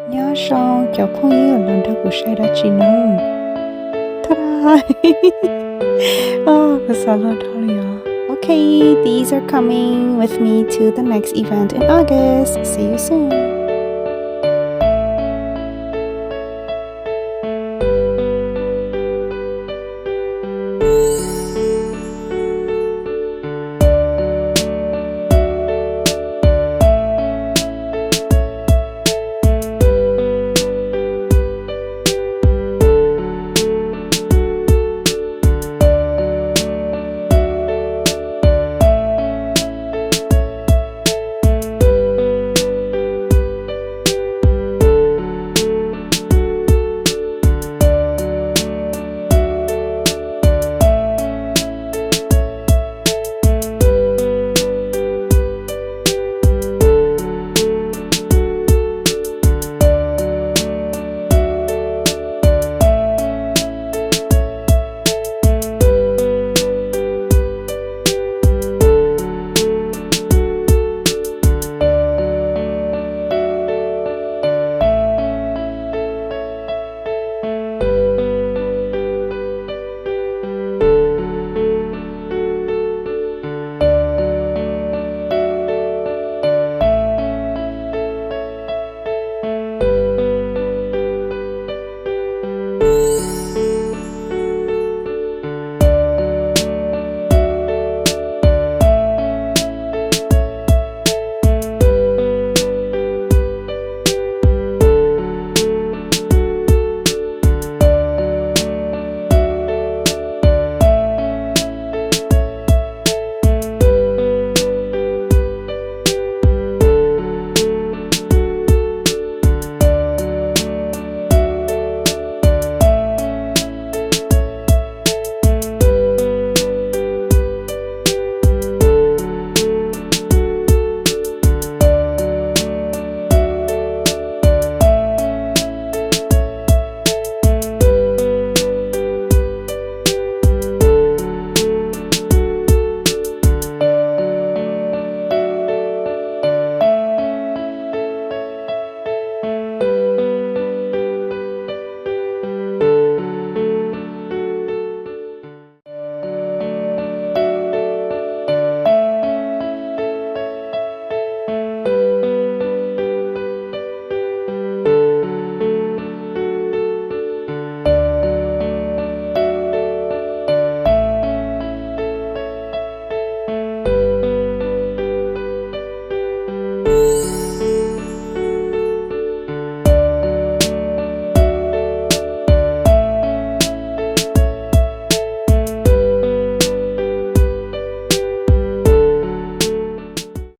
Nyob zoo cov phooj ywg, los nrog kuv saib dab tsi no? Tada! Kuv xav los dhau li os. Okay, these are coming with me to the next event in August. See you soon.